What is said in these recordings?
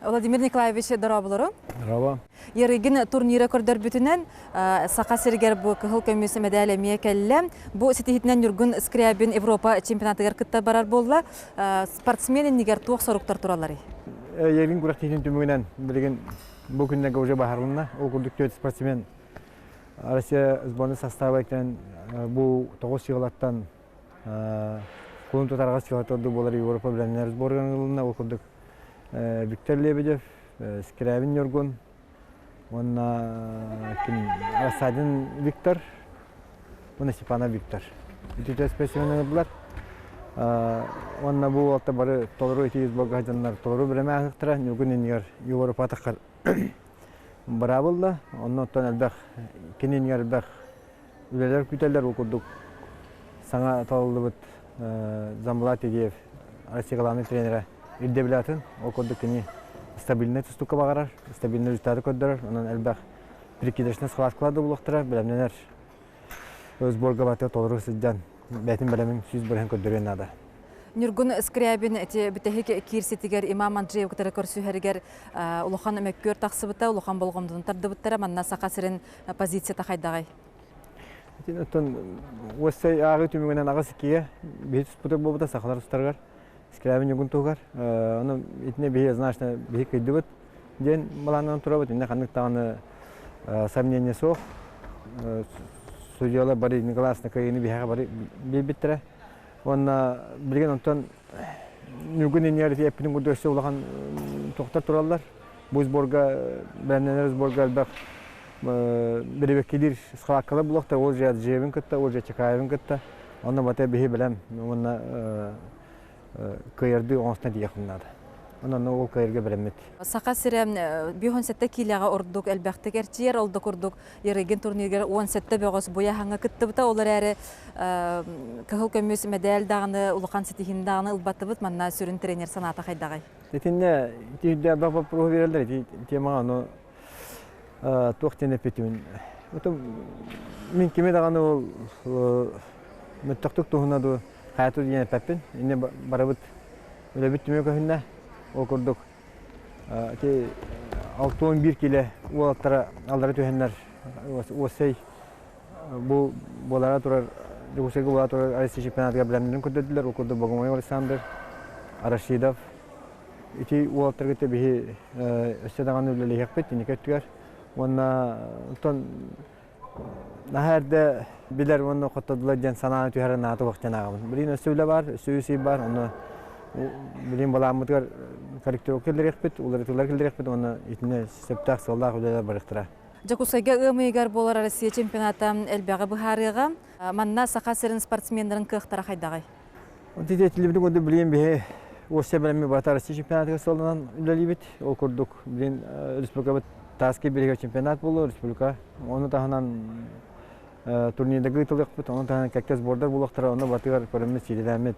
Владимир Николаевич, дорооболору. Дорообо. Ярыгин турнира көрдөрбүтүнэн Саха сиригэр бу кыһыл көмүс медаль эмиэ кэллэ. Бу ситиһитинэн Ньургун Скрябин Европа чемпионатыгар кытта барар буолла. Спортсмен иннигэр туох соруктар туралларый? Ярыгин күрэхтэһиитин түмүгүнэн билигин бу күннэргэ уже баһарылынна. Ол курдук түөрт спортсмен Россия сборной состава иккиэн бу тоҕус сыалаттан кулун тутарга сыалата ордук буолар Европа билэннэр сборга ылынна. Ол курдук Виктор Лебедев, Скрябин Ньургун уонна ким Рассадин Виктор уонна Степанов Виктор. Ити специальный ыллар. Уонна бу уолта бары толору ити сборга дьоннор толору бирэме аһыктара Ньургун иннигэр Европа таххар быраабылла. Онно оттон элбэх кини иннигэр элбэх үлэлэр күүтэллэр. Ол курдук саҥа талыллыбыт Замбулат Идеев Россия главный тренера ирдэбилэ атын. Ол курдук кини стабильнай тустукка баҕарар, стабильнай результаты көрдөрөр. Онон элбэх прикидочнай схваткалар да булуохтара, бэлэмнэнэр. Сборга баты толору сылдьан бэйэтин бэлэмин 100% көрдөрүөн наада. Ньургун Скрябин эти бүтэһик киирситигэр Имам Анджеев кытары көрсүһэригэр улахан мөккүөр тахсыбыта, улахан болҕомтотун тардыбыттара. Манна Саха сирин позицията хайдаҕай? Оттон уоссай ааҕыы түмүгүнэн аҕыс иккигэ биһи туспутук буолбута сахалар устарыгар Скрябин Ньургун туһугар. Ону итини биһи значно биһи кыйдыбыт диэн балааннан турабыт. Инне ханнык даҕаны сомнение суох. Судьялар бары единогласно кыайыыны биһиэхэ бары биэрбиттэрэ. Уонна билигин онтон Ньургун иннигэр ити эппитин курдук өссө улахан тохтор тураллар. Бу сборга бэлэмнэнэр сборга элбэх бирибэккилиир схваткалар булуохтар. Ол же Аджиевин кытта, ол же Чекаевын кытта. Онно бата биһи бэлэм уонна кыайардыы оҥостон тиийиэхпин наада. Онон ол кыайарга бэлэммит. Саха сирэ 57 киилэҕэ ордук элбэхтик эрчийэр, ол да курдук Ярыгин турниргар 17 бөҕөс буйаһаҥҥа кыттыбыта. Ол эрээри кыһыл көмүс мэдээл даҕаны, улахан ситиһиини даҕаны ылбатыбыт. Манна сүрүн тренер санаата хайдаҕай? Итиннэ ити үрдээх боппуруоһу биэрэллэр ити темаҕа ону туох диэн эппитим. Мин кими даҕаны ол мөлтөхтүк туһуна дуу хайату диэн эппэппин. Инне барыбыт үлэбит түмүк көһүннэ. Ол курдук ити 61 киле уолаттара аллара түһэннэр уоссай бу буолара турар Дьокуускайга буола турар Россия чемпионатыгар бэлэмнэрин көрдөрдүлэр. Ол курдук Богомоев Александр, Рашидов ити уолаттарга кытта биһи өссө даҕаны үлэлэһиэхпит инники өттүгэр. Уонна оттон наһаа эрдэ билэр уонна хоттордулар диэн санааны түһэрэр наада суох диэн ааҕабын. Билигин өссө үлэ баар, өссө үс ый баар. Онно билигин балааммытыгар корректировка киллэриэхпит, уларытыылар киллэриэхпит уонна итиннэ сөптөөх сыаллаах үлэлэр барыахтара. Дьокуускайга ыам ыйыгар буолар Россия чемпионата элбэҕи быһаарыаҕа. Манна Саха сирин спортсменнарын кыахтара хайдаҕый? Ити курдук билигин биһи уоссай бэлэмми барыта Россия чемпионатыгар сыалланан үлэлиибит. Ол курдук билигин республикабыт Тааскай биригэ чемпионат буолуо республика. Ону таһынан турнирдарга ыытылыахпыт, ону таһынан кэккэ сбордар буолуохтара, онно барытыгар көрөммүт, сиидэлээммит.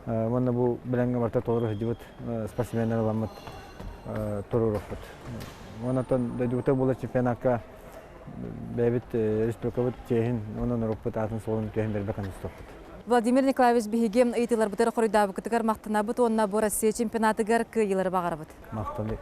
Уонна бу билэҥҥэ барыта толору сылдьыбыт спортсменнар ыламмыт туруоруохпут. Онтон дойдубутугар буолар чемпионакка бэйэбит республикабыт чиэһин уонна норуоппут аатын-суолун түһэн биэрбэт оҥостуохпут. Владимир Николаевич, биһиги ыйытыыларбытыгар хоруйдаабыккытыгар махтанабыт уонна бу Россия чемпионатыгар кыайыылары баҕарабыт. Махтанабыт.